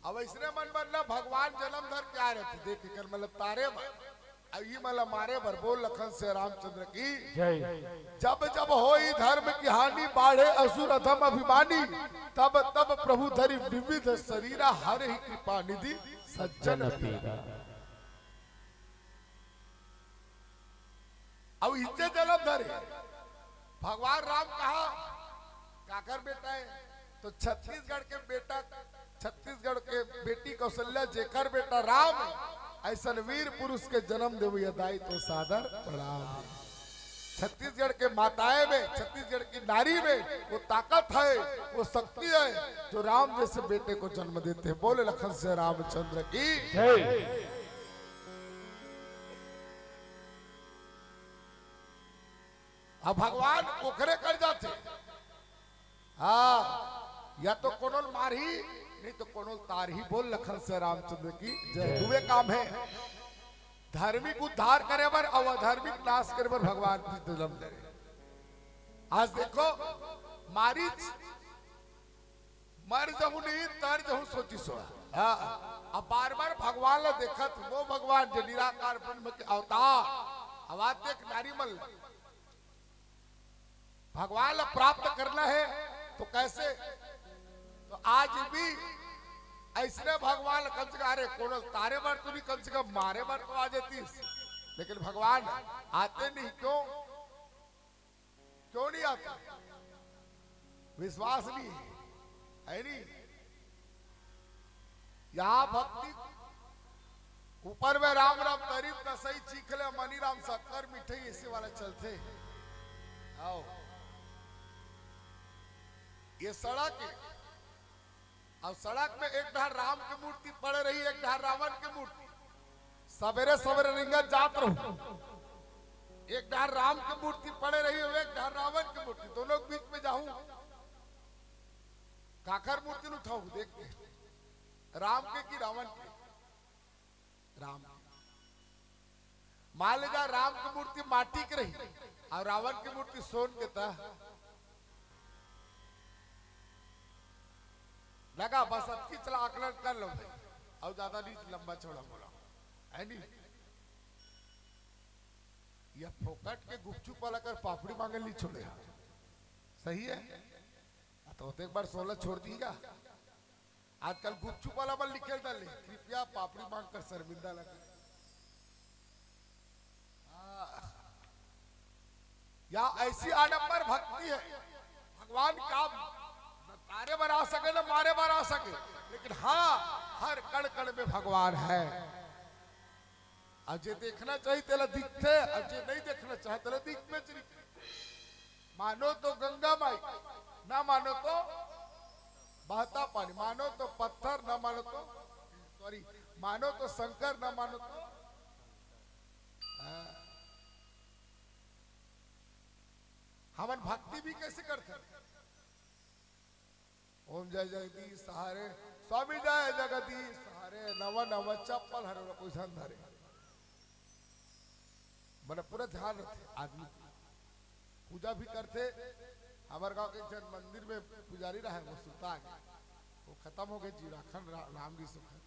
अब अइसने मन बर ना भगवान जनम धर के आए रहिथे, देख एकर मतलब तारे बर। अब ई मन ला मारे बर बोल लखन से रामचंद्र की। जय। जब जब होई धर्म की हानि, बाढ़े असुर अधम अभिमानी, तब तब प्रभु धरि विविध शरीरा, हरहि कृपा निधि सज्जन पीरा। अउ इज्जत जनम धरे। भगवान राम कहा, काकर बेटा हे? तो छत्तीसगढ़ के बेटा, छत्तीसगढ़ के बेटी कौशल्या, जेकर बेटा राम हे, अइसन वीर पुरुष के जनम देवइया दाई तो सादर प्रणाम हे। छत्तीसगढ़ के माताएं में, छत्तीसगढ़ की नारी में वो ताकत है, वो शक्ति है, जो राम जैसे बेटे को जन्म देते हैं। बोले लखन से रामचंद्र की। जय। अब भगवान वो करे कर जाथे। हाँ, या तो कोनो ल मारही, नहीं तो कोनो ल तारही। बोल लखन से रामचंद्र की जय। दुए काम है, धार्मिक उद्धार करे बर अउ अधार्मिक नाश करे बर भगवान कृष्ण जन्म ले रहे। आज देखो, मारीच मर जहूं नहीं, तर जहूं सोचिस। हाँ, अब बार बार भगवान ला देखत, वो भगवान जो निराकार ब्रह्म के अवतार। अब आज देख नारी मन ला भगवान ला प्राप्त करना है तो कैसे? तो आज भी ऐसने भगवान ला कम से कम, अरे कोनो तारे बर तो नहीं, कम से कम मारे बर तो आ जातीस। लेकिन भगवान आते नहीं, क्यों? क्यों नहीं आते? विश्वास नहीं है, है नहीं? यहाँ भक्ति ऊपर में राम राम, तरी म कसई, चीख ले मनी राम, शक्कर मिठई, ऐसे वाला चलथे। आओ, ये सड़क है, अउ सड़क में एक डहर राम के मूर्ति पड़े रही, एक डहर रावण के मूर्ति। सबेरे सबेरे रिंगत जात रहूं, एक डहर राम के मूर्ति पड़े रही, एक डहर रावण के मूर्ति, दोनों के बीच में जाहूं, काकर मूर्ति ल उठाहूं? देख के, राम के कि रावण के? राम के। मान ले जा, राम के मूर्ति माटी के रही अउ रावण के मूर्ति सोन के, त लगा बस अतकी चला आकलन कर लो भाई, अउ ज्यादा नहीं लंबा चौड़ा बोला, है नहीं? ये फोकट के गुपचुप वाला कर पापड़ी मांगे नहीं छोड़े, सही है? तो एक बार सोलह छोड़ दी क्या? आजकल गुपचुप वाला मन लिखे डाले, कृपया पापड़ी मांगकर शर्मिंदा न करें। हाँ। या ऐसी आडंबर भक्ति है, भगवान का न तारे बर आ सके, न मारे बर आ सके, लेकिन हाँ, हर कण कण में भगवान है। अउ जे देखना चाहिए तेला दिखथे, अउ जे नहीं देखना चाहे तेला दिख में चली। मानो तो गंगा माई, ना मानो तो बहता पानी, मानो तो पत्थर, ना मानो तो, सॉरी, मानो तो शंकर, ना मानो तो, हाँ। हमन भक्ति भी कैसे करते? ओम जय जगदीश हरे, स्वामी जय जगदीश हरे, नवा नवा चप्पल हरे, ओला कोई सन धरे। मने पूरा ध्यान रखथे आदमी। पूजा भी करथे। हमर गांव के एक झन मंदिर में पुजारी रहे, वो सुता गे, वो खत्म हो गए जी, राखन रा-, राम जी सुखन।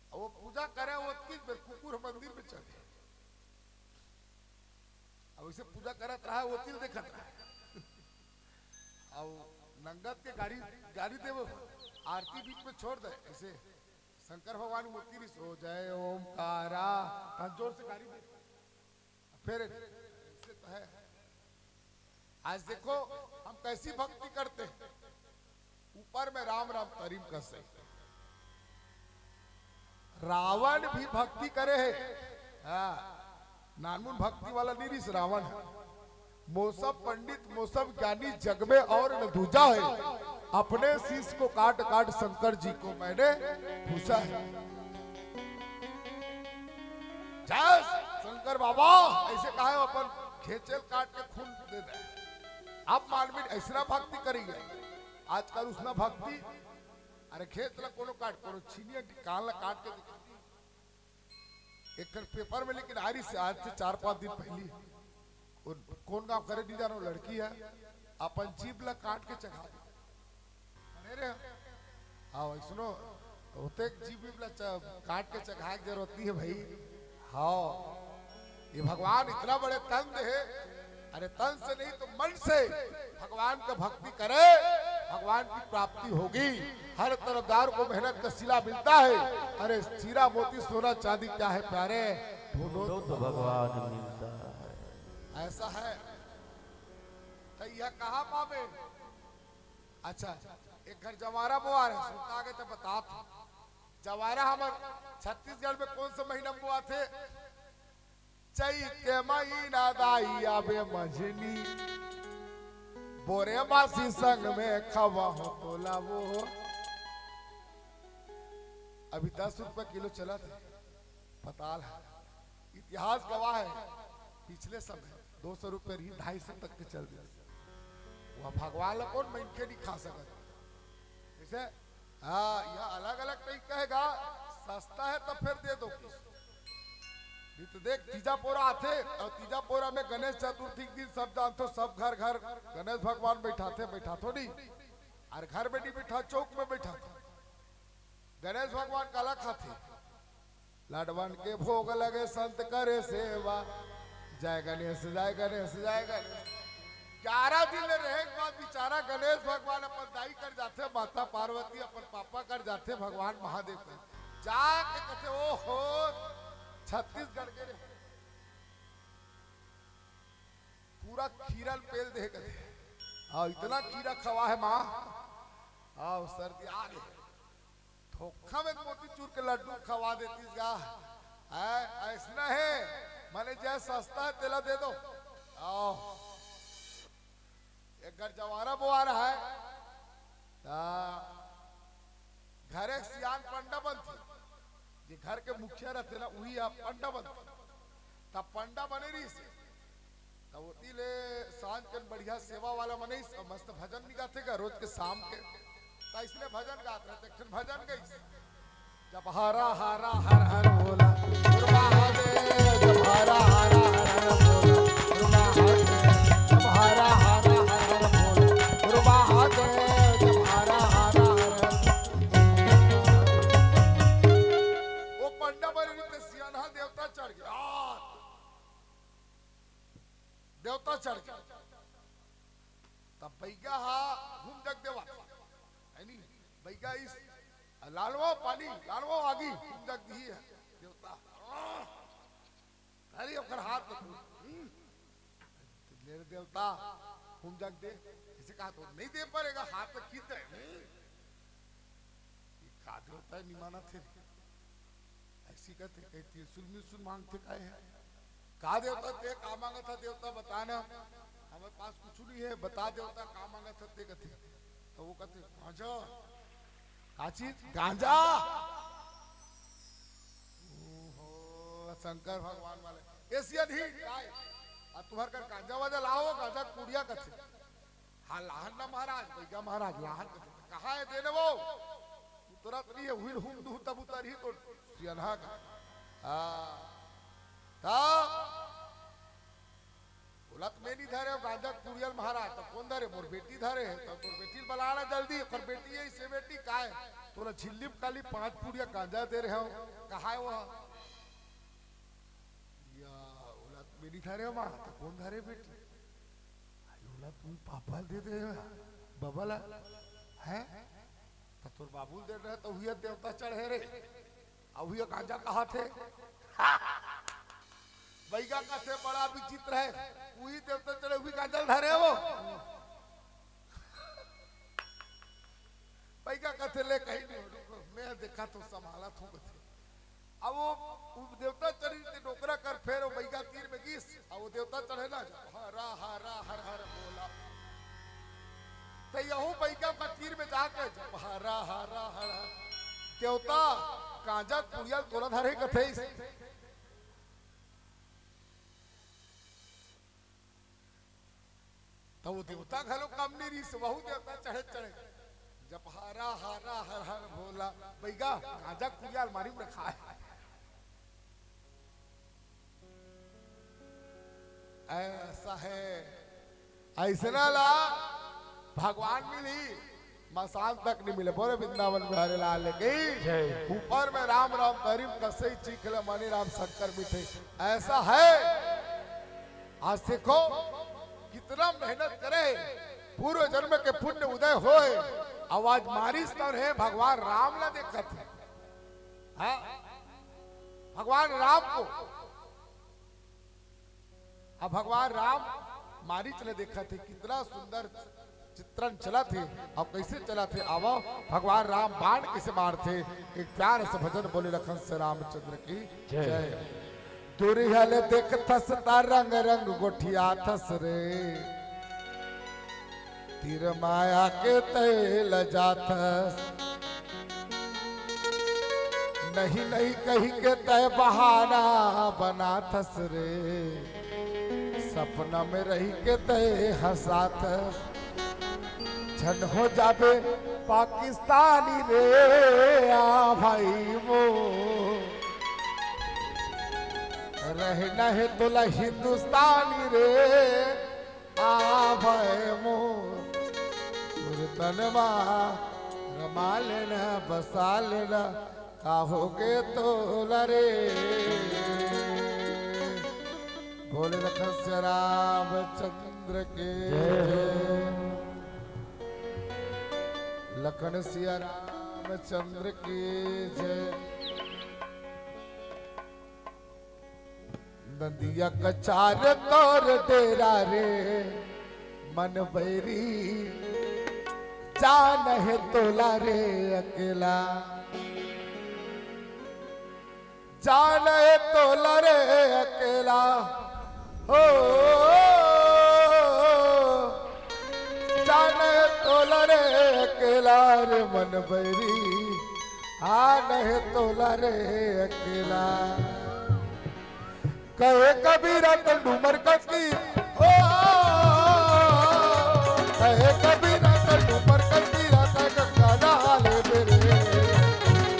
अब वो पूजा करे, वो तीन बेर कुकुर मंदिर में चले। अब इसे पूजा करत रहा, वो तिल देखत रहा। अब नंगत के गाड़ी, गाड़ी देवो, आरती बीच में छोड़ दे, इसे शंकर भगवान की मूर्ति नहीं सो, जय ओमकारा, तन जोर से गाड़ी दे। फिर इसे तो है। आज देखो हम कैसी भक्ति करते हैं। ऊपर में राम राम, तरी म कसई। रावण भी भक्ति करे हे। हाँ, नानमुन भक्ति वाला नहीं रिस रावण है। मोसम पंडित, मोसम ज्ञानी, जग में और न दूजा है। अपने शीश को काट काट शंकर जी को मैंने पूछा है। जय शंकर बाबा, ऐसे कहा है, अपन खेचेल काट के खून दे दे। अब मानवी ऐसना भक्ति करेंगे। आजकल उसना भक्ति, अरे खेत ला कोनो काट, कोनो छीनिया कान ला काट के दिखा दी। एक ठन पेपर में लेकिन आ रही से आज से चार पांच दिन पहली, वो कौन गांव करे नहीं जानो, लड़की है, अपन जीभ ला काट के चघा दी। अरे रे, हाँ भाई सुनो, होते जीभ ला च-, काट के चघाए के जरूरत नहीं है भाई। हाँ, ये भगवान इतना बड़े तन दे, अरे तन से नहीं तो मन से भगवान का भक्ति करे, भगवान की प्राप्ति होगी। हर तरफदार को मेहनत का सिला मिलता है। अरे हीरा मोती सोना चांदी क्या है प्यारे, ढूंढो तो भगवान मिलता है। ऐसा है। तो यह कहाँ पावे? अच्छा, एक घर जवारा बोआ रहे, सुनता आगे तो बता था। जवारा हमर छत्तीसगढ़ में कौन सा महीना में बोआथे? चैत के महीना दाई आबे मझनी, बोरे मासी संग में खवा हो तोला वो। अभी दस रुपए किलो चलत हे पताल, इतिहास गवाह है। पिछले समय दो सौ रुपये रही, ढाई सौ तक के चल दे। वो भगवान ला कौन मनखे नहीं खा सकत? जैसे, हाँ, यह अलग-अलग तरीका हे गा, सस्ता हे त फेर दे दो। नहीं त देख, तीजा पोरा आथे, अउ तीजा पोरा में गणेश चतुर्थी के दिन सब जानथो, सब घर-घर गणेश भगवान बैठाथे, बैठाथो नहीं? अउ घर में नहीं बैठा, चौक में बैठाथे। गणेश भगवान काला खाथे? लाडवन के भोग लगे, संत करे सेवा। जय गणेश, जय गणेश, जय गणेश। ग्यारह दिन ले रहे के बाद बेचारा गणेश भगवान अपन दाई कर जाथे, माता पार्वती अपन पापा कर जाथे, भगवान महादेव कर जाके कथे, "ओहो, छत्तीसगढ़ के रे, पूरा खीरा ल पेल दे," कथे। "अउ इतना खीरा खवा हे माँ, अउ सर्दी आ गे।" धोखा में मोतीचूर के लड्डू खवा देतिस गा। ऐ, अइसना हे, माने जय सस्ता हे, तेला दे दो। आओ। एक घर जवारा बोआरा हे, त घरे सियान पंडा बनथे, जे घर के मुखिया रहिथे ना, उही ह पंडा बनथे। त पंडा बने रहिस हे। त ओती ले सांझ कन बढ़िया सेवा वाला मनई स-, मस्त भजन निकालथे गा रोज के शाम के। त इसने भजन गात रहिथे, एक ठन भजन गइस। जब हरा हरा हर हर बोला, गुरु महादेव, जब हरा हरा हर हर बोला, गुरु महादेव, जब हरा हरा हर हर बोला, गुरु महादेव, जब हरा हरा हर हर। वो पंडा बने रहिथे, सियान ह देवता चढ़ गे। आ! देवता चढ़ गे। तब बइगा हा घूम जग देवा, हे नी? बइगा इस, लालवा पानी, लालवा आगी, घूम जग दिही हे देवता। अरे ओकर हाथ में, हम्म। ले रे देवता, घूम जग दे। अइसे कहा तो नहीं दे पड़ेगा, हाथ में खींच दे। हम्म। ये का देवता हे, नहीं मानथे। अइसे कथे, कहीं त्रिशूल मिरशूल मांगथे काय हे? का देवता ते का मांगत हे देवता बता ना, हमर पास कुछु नहीं हे, बता देवता का मांगत हे ते कथे। त वो कथे, "गांजा।" "का चीज?" "गांजा।" ओहो, शंकर भगवान वाले। एशियन ही काय? आ तुहर कर गांजा वाजा लाओ, गांजा कुड़िया कथे। हाँ, लाहन ना महाराज, बइगा महाराज, लाहन कथे। कहाँ हे देने वो? उतरत नहीं हे, हुई हुम दुहू तब उतरही तो सियनहा का। हाँ। तब बोलत मैं नहीं धरे, गांजा कुड़ियल महाराज, त कोन धरे? मोर बेटी धरे हे, त तोर बेटी ल बलाना जल्दी, ओकर बेटी हे, इसे बेटी काय? तोला झिल्ली म काली पांच पुड़िया गांजा दे रहे हो, कहाँ हे वो? या, बोलत मैं नहीं धरे माँ, त कोन धरे बेटी? अरे बोला, तू पापा दे दे, बबल हे, त तोर बाबू दे रहे, त हुई देवता चढ़े रे, अउ हुई गांजा कहाथे। बइगा कथे बड़ा विचित्र हे, उही देवता चढ़े, उही गांजा धरे वो। बइगा कथे, "ले कहीं नहीं, रुको, मैं देखा तो संभाला थू," कथे। अब वो, वो देवता चढ़ी ते डोकरा कर फेर वो बइगा तीर में गिस, अब वो देवता चढ़े ना, जब हरा हरा हर हर बोला। त यहू बइगा का तीर में जाके जब हरा हरा हर हर, देवता गांजा कुड़िया ल तोला धरे कथे। त वो देवता घलो कम नहीं रहिस, वहू देवता चढ़े चढ़े जब हरा हरा हर हर बोला, बइगा गांजा कुड़िया अलमारी में रखा हे। अइसा हे, अइसना ला भगवान मिली, मसान तक नहीं मिले। बोले वृंदावन बिहारी लाल की जय। ऊपर में राम राम करीम कसई चीख ले मनी राम शक्कर मीठे। अइसा हे। आज देखो कितना मेहनत करे, पूर्व जन्म के पुण्य उदय होय, अउ आज मारिस तौन हे भगवान राम ला देखत हे। हाँ? भगवान राम को। अब भगवान राम मारिच ला देखत हे, कितना सुंदर चित्रण चलत हे। अउ कइसे चलत हे? आवो, भगवान राम बाण कइसे मारथे, एक प्यार से भजन बोले लखन से रामचंद्र की जय। जय। दुरिहा ले देखथस त रंग रंग गोठियाथस रे, तीर माया के तैं लजाथस। नहीं नहीं कहि के तैं बहाना बनाथस रे, अपना में रही के तय हंसात, झन हो जाबे पाकिस्तानी रे, आ भाई मोर। रहना हे तोला हिंदुस्तानी रे, आ भाई मोर। तोर तन मा रमा लेना, बसा लेना, का होगे तोला रे। बोले लखन सिया रामचंद्र की जय। लखन सिया रामचंद्र की जय। नदिया कचार तोर डेरा रे, मन बैरी जान हे तोला रे अकेला, जान हे तोला रे अकेला हो, जान हे तोला रे अकेला रे मन बैरी, जान हे तोला रे अकेला। कहे कबीरा तन डूमर कस की, ओ, कहे कबीरा तन डूमर कस की, राता गंगा नहा ले मेरे।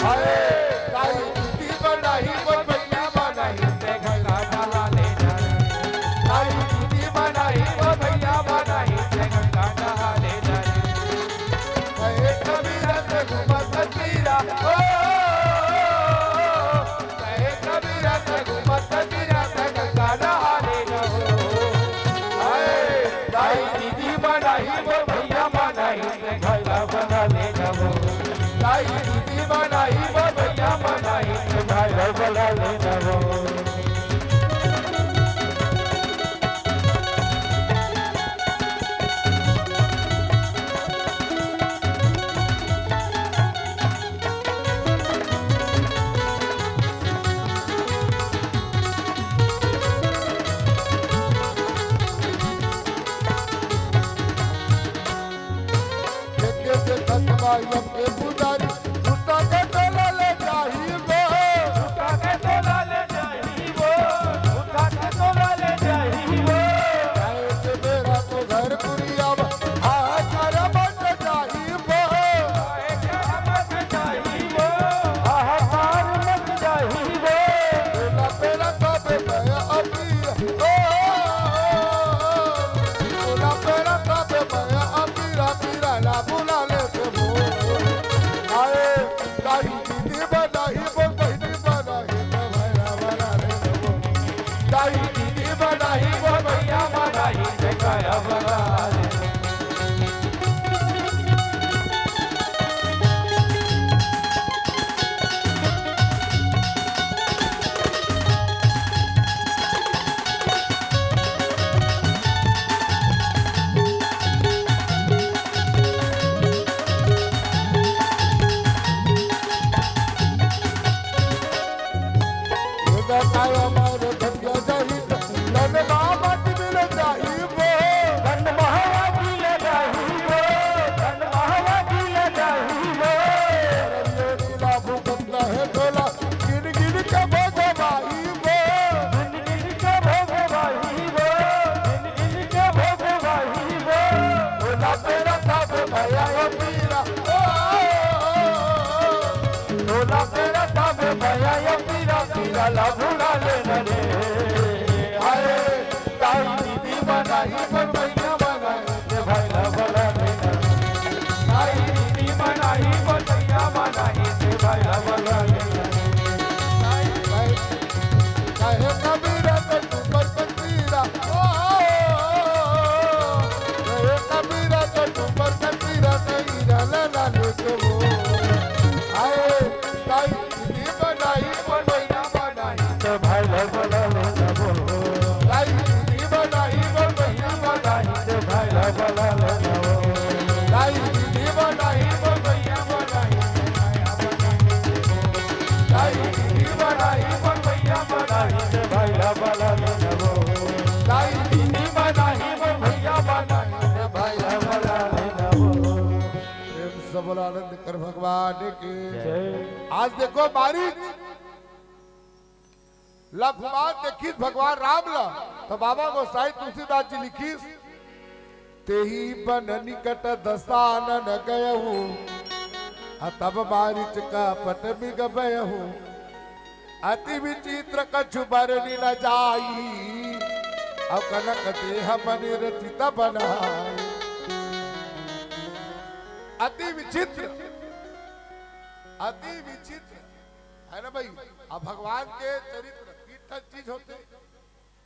हाय, ताई दीदी बनाही, वो भैया बनाही, ते गंगा नहा ले जा रे। ताई दीदी बनाही, वो भैया बनाही, ते गंगा नहा ले जा रे। कहे कबीरा तन डूमर कस की, रा-, ओ, कहे कबीरा तन घूमत तीरथ गंगा नहाने न हो। हाय, ताई दीदी बनाही वो भैया बनाही ते भाई बना ले न हो। ताई दीदी बनाही वो भैया बनाही ते भाई बना ले न हो। देखे देखत माई के पुजारी, झूठा के तोला ले जाही वो। झूठा के तोला ले जाही वो, झूठा के तोला ले जाही वो। जाए के बेरा तो घर कुरिया बा, हाहाकार मच जाही वो। जाए के मच जाही वो, हाहाकार मच जाही वो। तोला पेला तबे मैं अभी, ओ, तोला पेला तबे मैं अभी, रा, पीरा ला बुला ले से वो। आए, ताई दीदी बनाही वो, बहिनी बनाही तो भैया बना ले वो। ताई दीदी बनाही वो, भैया बनाही ते काया बना ले। प्रेम से बोला आनंद कर भगवान की। जय। आज देखो मारी ला घुमा देखिस भगवान राम ला, त बाबा गोसाई तुलसीदास जी लिखिस, तेहि बन निकट दसानन गयहु, अ तब मारिच कपट मृग भयहु। अति विचित्र कछु बरनि न जाई, अउ कनक देह मनि रचित बनाई। अति विचित्र, अति विचित्र, है ना भाई? अब भगवान के चरित्र तीन ठन चीज होथे,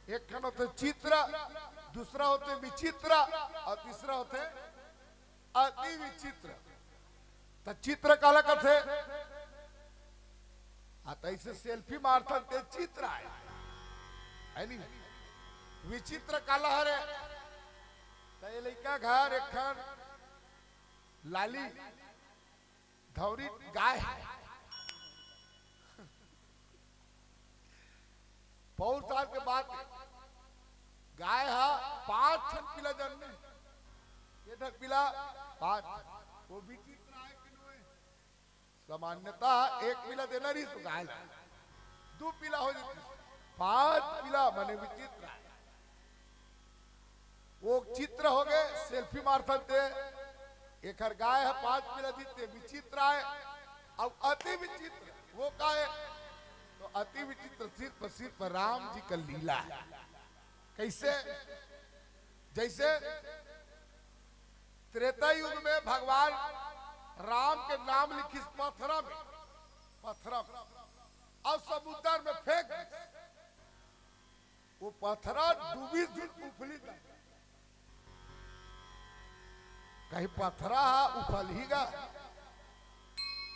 एक ठन होथे चित्र, दूसरा होथे विचित्र, अउ तीसरा होथे अति विचित्र। त चित्र काला कथे? हाँ, त अइसे सेल्फी मारथन ते चित्र आय, है नी? विचित्र काला हरे? त ये लइका घर एक ठन लाली धौरी गाय हे। पौर साल के बाद गाय हा पांच ठन पिला जनमे। के ठन पिला? पांच। वो विचित्र आय कि नोय? सामान्यतः एक पिला देना रहिस तो गाय ला, दू पिला हो जाती, पांच पिला माने विचित्र आय। वो चित्र हो गए, सेल्फी मारथन ते, एकर गाय ह पांच पिला दी ते विचित्र आय, अउ अति विचित्र वो का हे? तो अति विचित्र सिर्फ, सिर्फ राम जी का लीला हे। कैसे? जैसे त्रेता युग में भगवान राम के नाम लिखिस पथरा में, पथरा में, अउ समुद्र में फेंक दिस। वो पथरा डूबिस झन उफलिस। कहीं पथरा हा उफलही गा?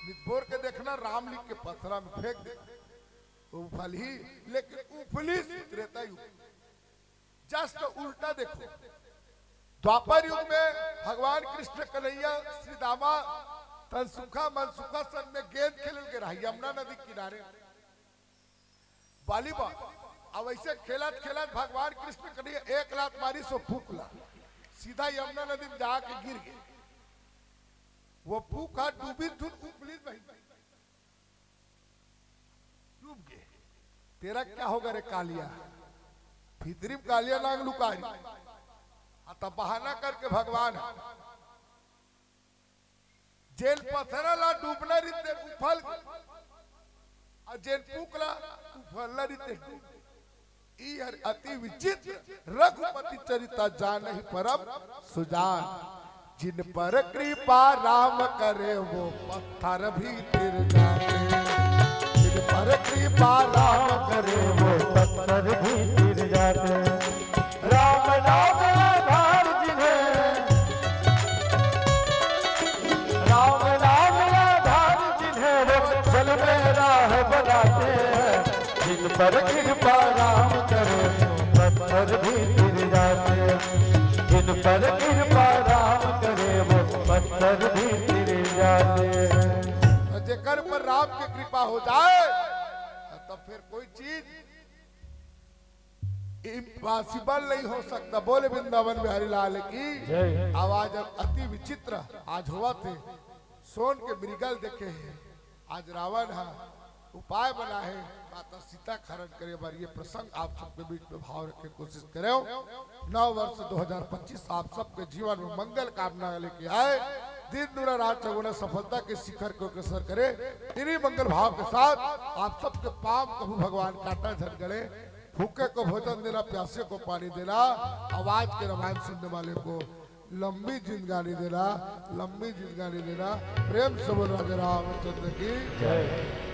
नित बोर के देखना, राम लिख के पथरा में फेंक दे, वो उफलही, लेकिन उफलिस त्रेता युग। Just उल्टा देखो, द्वापर युग में भगवान कृष्ण कन्हैया श्री दामा तनसुखा मनसुखा संग में गेंद खेलल के रहा यमुना नदी किनारे। वॉलीबॉल। अब ऐसे खेलत खेलत भगवान कृष्ण कन्हैया एक लात मारिस वो पूक ला, सीधा यमुना नदी में जाके गिर गए। वो पूक हा डूबिस झन उफलिस बहिन, डूब गए। तेरा क्या होगा रे कालिया? भीतरी में कालिया नांग लुका रही। हाँ, तब बहाना करके भगवान ह जेन पथरा ला डूबना रहिते उफल गे, अउ जेन पूक ला उफलना रहिते डूब गे। ई हर अति विचित्र रघुपति चरिता जानहि परम सुजान। जिन पर कृपा राम करे वो पत्थर भी तिर जाते। जिन पर कृपा राम करे वो पत्थर भी तिर जाते। राम नाम आधार जिन्हें, राम नाम आधार जिन्हें वो जल में राह बनाते हैं। जिन पर कृपा राम करे वो पत्थर भी तिर जाते हैं। जिन पर कृपा राम करे वो पत्थर भी तिर जाते हैं। अउ जेकर पर राम के कृपा हो जाए, तब फिर कोई चीज इम्पॉसिबल नहीं हो सकता। बोले वृंदावन बिहारी लाल की जय। आवाज अब अति विचित्र आज होवत हे। सोन के मृगल देखे हे, आज रावण हा उपाय बना हे माता सीता का हरण करे बर। ये प्रसंग आप सबके बीच में भाव रखे कोशिश करे। नव वर्ष दो हज़ार पच्चीस आप सबके जीवन में मंगल कामना लेके आए। दिन दुना रात चौगुना सफलता के शिखर को अग्रसर करे। इन्हीं मंगल भाव के साथ आप सबके पाँव कभू भगवान कांटा झन गड़े। भूखे को भोजन देना, प्यासे को पानी देना, आवाज के रामायण सुनने वाले को लंबी जिंदगानी देना, लंबी जिंदगानी देना। प्रेम से बोल राजा रामचंद्र की जय।